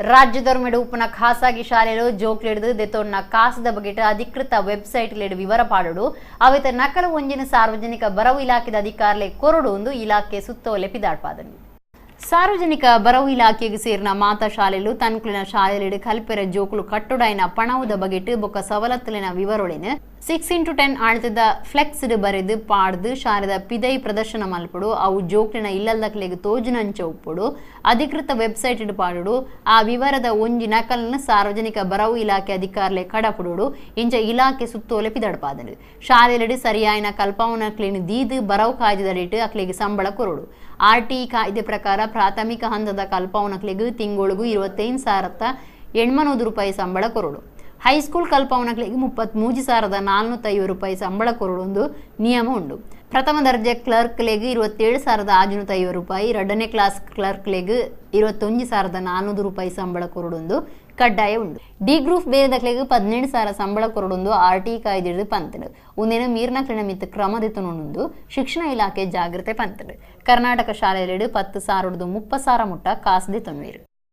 ರಾಜ್ಯದೊರ್ಮೆಡ್ ಉಪ್ಪುನ ಖಾಸಗಿ ಶಾಲೆಲು ಜೋಕ್ಲೆಡ್ದ್ ದೆತೊನ್ನ ಕಾಸ್ದ ಬಗೆಟ್ ಅಧಿಕೃತ ವೆಬ್ಸೈಟ್ ಲೆಡ್ ವಿವರ ಪಾಡೊಡು, ಅವೆತ ನಕಲು ಒಂಜೆನ್ ಸಾರ್ವಜನಿಕ ಬರವು ಇಲಾಖೆದ ಅಧಿಕಾರಿಲೆ ಕೊರೊಡು ಎಂದು ಇಲಾಖೆ ಸುತ್ತೋಲೆ ಪಿದಾಡ್ಪಾದ್ಂಡ್. ಸಾರ್ವಜನಿಕ ಬರವು ಇಲಾಖೆಗ್ ಸೇರಿನ ಮಾತಾ ಶಾಲೆಲು ತನ್ಕುಲೆನ ಶಾಲೆಲೆಡ್ ಕಲ್ಪೆರೆ ಜೋಕುಲು ಕಟ್ಟೊಡಾಯಿನ ಪಣವುದ ಬಗೆಟ್ ಬೊಕ್ಕ ಸವಲತ್ತುಲೆನ ವಿವರೊಲೆನ್ 6x10 ಆಳತೆದ ಫ್ಲೆಕ್ಸ್ ಡ್ ಬರೆದ್ ಪಾಡ್ದ್ ಶಾಲೆದ ಪಿದಯಿ ಪ್ರದರ್ಶನ ಮಲ್ಪೊಡು. ಅವು ಜೋಕ್ಲೆನ ಇಲ್ಲದಕ್ಲೆಗ್ ತೋಜುನಂಚ ಉಪ್ಪೊಡು. ಅಧಿಕೃತ ವೆಬ್ಸೈಟ್ ಡ್ ಪಾಡೊಡು. ಆ ವಿವರದ ಒಂಜಿ ನಕಲ್ನ್ ಸಾರ್ವಜನಿಕ ಬರವು ಇಲಾಖೆ ಅಧಿಕಾರಿಲೆ ಕಡಪುಡೊಡು. ಇಂಚ ಇಲಾಖೆ ಸುತ್ತೋಲೆ ಪಿದಡ್ಪಾದ್ಂಡ್. ಶಾಲೆಲೆಡ್ ಸರಿಯಾಯಿನ ಕಲ್ಪಾವುನಕ್ಲೆನ್ ದೀದ್ ಬರವು ಕಾಯ್ದೆದಡಿಟ್ ಅಕ್ಲೆಗ್ ಸಂಬಳ ಕೊರೊಡು. ಆರ್ಟಿಇ ಕಾಯ್ದೆ ಪ್ರಕಾರ ಪ್ರಾಥಮಿಕ ಹಂತದ ಕಲ್ಪಾವುನಕ್ಲೆಗ್ ತಿಂಗೊಳುಗು 25,800 ರೂಪಾಯಿ ಸಂಬಳ ಕೊರೊಡು. ಹೈಸ್ಕೂಲ್ ಕಲ್ಪಾವುನಕ್ಲೆಗ್ 33,450 ರೂಪಾಯಿ ಸಂಬಳ ಕೊರೊಡು ನಿಯಮ ಉಂಡು. ಪ್ರಥಮ ದರ್ಜೆ ಕ್ಲರ್ಕ್ ಲೆಗ್ 27,650 ರೂಪಾಯಿ, ರಡ್ಡನೇ ಕ್ಲಾಸ್ ಕ್ಲರ್ಕ್ ಲೆಗ್ 21,400 ರೂಪಾಯಿ ಸಂಬಳ ಕೊರೊಡು ಕಡ್ಡಾಯ ಉಂಡು. ಡಿ ಗ್ರೂಪ್ ಬೇರೆದಕ್ಲೆಗ್ 18,000 ಸಂಬಳ ಕೊರೊಡು ಆರ್ಟಿ ಕಾಯ್ದೆಡ್ ಪಂತುಂಡು. ಉಂದೆನ್ ಮೀರ್ನಕ್ಲೆನ ಮಿತ್ತ್ ಕ್ರಮ ದೆತೊನೊಂದು ಶಿಕ್ಷಣ ಇಲಾಖೆ ಜಾಗೃತೆ ಪಂತುಂಡು. ಕರ್ನಾಟಕ ಶಾಲೆಲೆಡ್ 10,000 30,000 ಮುಟ್ಟ ಕಾಸ್ ದೆತೊನುವೆರ್.